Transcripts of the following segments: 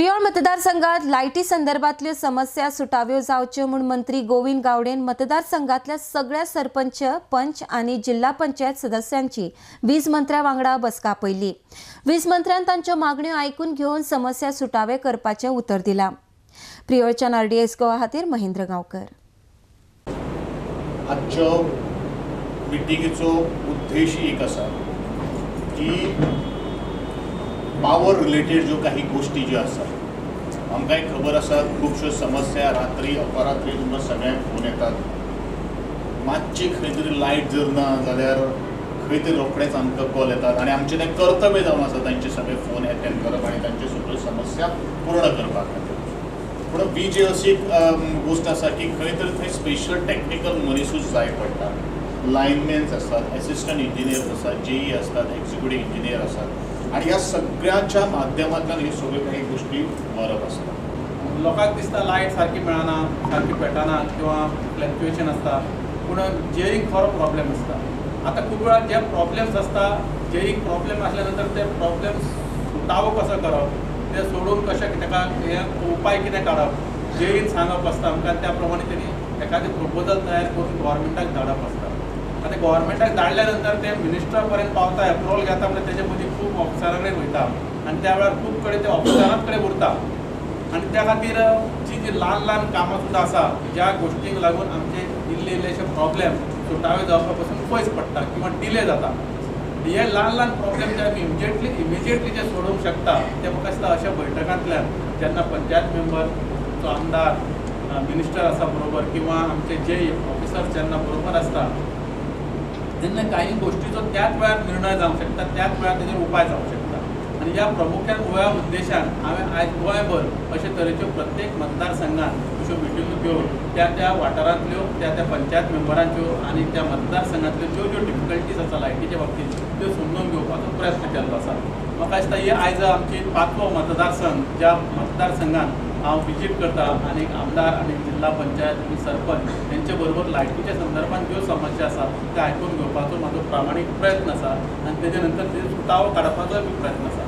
प्रियोळ मतदारसंघात लायटी संदर्भातल्यो समस्या सुटाव्यो जावच्यो म्हूण मंत्री गोविंद गावडेन मतदारसंघातल्या सगळ्या सरपंच, पंच आनी जिल्हा पंचायत सदस्यांची वीज मंत्र्या वांगडा बसका आपयली. वीज मंत्र्यान तांच्यो मागण्यो आयकून घेवन समस्या सुटावे करपाचें उतर दिलां. प्रियोळच्यान आरडीएस गोवा खातीर महेंद्र गांवकर. आजच्या मिटिंगेचो उद्देश एक आसा की पावर रिलेटेड ज्यो काही गोष्टी ज्यो आसा, आमकांय खबर आसा खुबश्यो समस्या रात्री अपरात्री तुमकां सगळ्यांक फोन येतात. मातशी खंय तरी लायट जर ना जाल्यार खंय तरी रोखडेच आमकां कॉल येतात आनी आमचें तें कर्तव्य जावन आसा तांचे सगळे फोन एटेंड करप आनी तांच्यो सगळ्यो समस्या पूर्ण करपा खातीर. पूण वीज अशी गोश्ट आसा की खंय तरी थंय स्पेशल टॅक्निकल मनिसूच जाय पडटा. लायनमॅन्स आसतात, एसिस्टंट इंजिनियर्स आसात, जेई आसतात, एक्झिक्युटीव इंजिनियर आसात आनी ह्या सगळ्यांच्या माध्यमांतल्यान ह्यो सगळ्यो काही गोश्टी व्हरप आसता. लोकांक दिसता लायट सारकी मेळना, सारकी पेटना किंवा फ्लक्च्युएशन आसता, पूण जेईक खरो प्रॉब्लेम आसता. आतां खूब वेळार जे प्रॉब्लेम्स आसता, जेईक प्रॉब्लेम आसल्या नंतर ते प्रॉब्लेम्स सुटावो कसो करप, ते सोडून कशें ताका हे उपाय कितें काडप, जेईन सांगप आसता आमकां. त्या प्रमाणे तेणी एखादें प्रपोजल तयार करून गव्हर्मेंटाक धाडप आसता. आतां गव्हर्मेंटाक धाडल्या नंतर ते मिनिस्टरा पर्यंत पावता, एप्रुवल घेता, म्हणजे तेजे मदीं खूब ऑफिसरा कडेन वयता आनी त्या वेळार खूब कडेन ते ऑफिसरां कडेन उरता. आनी त्या खातीर जी जी ल्हान ल्हान कामां सुद्दां आसा ज्या गोश्टींक लागून आमचे इल्ले इल्लेशे प्रॉब्लेम सुटावे जावपा पासून पयस पडटा किंवा डिले जाता. हे ल्हान ल्हान प्रॉब्लेम जे आमी इमिजिएटली जे सोडोवंक शकता ते म्हाका दिसता अशा बैठकांतल्यान जेन्ना पंचायत मेंबर, जो आमदार, मिनिस्टर आसा बरोबर किंवा आमचे जे ऑफिसर्स जेन्ना बरोबर आसता तेन्ना काही गोष्टीचो त्याच वेळार निर्णय जावंक शकता, त्याच वेळार तेजेर उपाय जावंक शकता. आनी ह्या प्रामुख्यान ह्या उद्देशान हांवें आयज गोंयभर अशे तरेच्यो प्रत्येक मतदारसंघात अश्यो मिटिंगो घेवन त्या त्या वाठारांतल्यो, त्या त्या पंचायत मेंबरांच्यो आनी त्या मतदारसंघांतल्यो ज्यो ज्यो डिफिकल्टीज आसा लायटीच्या बाबतींत त्यो समजून घेवपाचो प्रयत्न केल्लो आसा. म्हाका दिसता ही आयज आमची पांचवो मतदारसंघ ज्या मतदारसंघात हांव विजीट करता आनी आमदार आनी जिल्हा पंचायत आनी सरपंच हेंचे बरोबर लायटीच्या संदर्भात ज्यो समस्या आसा त्यो आयकून घेवपाचो म्हाजो प्रामाणीक प्रयत्न आसा आनी तेजे नंतर तेजेर सुटावो काडपाचोय बी प्रयत्न आसा.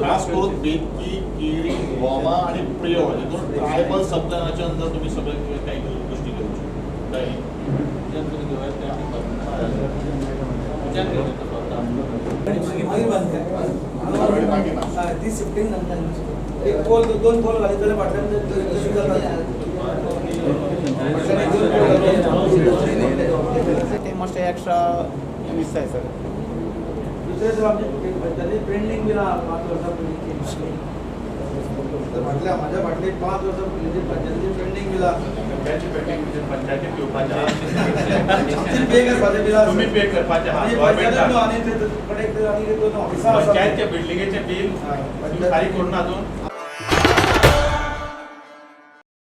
खास करून बेतकी, केरी, गोवा आनी प्रियोळ हितून ट्रायबल सबप्लॅनाच्या अंदर तुमी सगळे काही गोष्टी घेवच्यो. ती शिफ्टींग एक पोल दोन पोल घालीत जाल्यार फाटल्यान ते मातशें एक्स्ट्रा दिसता सर. दुसरें सर आमचें पंचायती पेंडींग बिलां 5 वर्सां पयलींची, फाटल्या म्हाज्या फाटली 5 वर्सां पयलींची पंचायतीची पेंडींग बिलां, पंचायती पेंडींग म्हणजे पंचायतीक दिवपाचें, पे करपाचें बिलां तुमी पे करपाचें आहा, आनी ते आनी दोन ऑफिसां पंचायतच्या बिल्डिंगेचें बील फारीक करून अजून.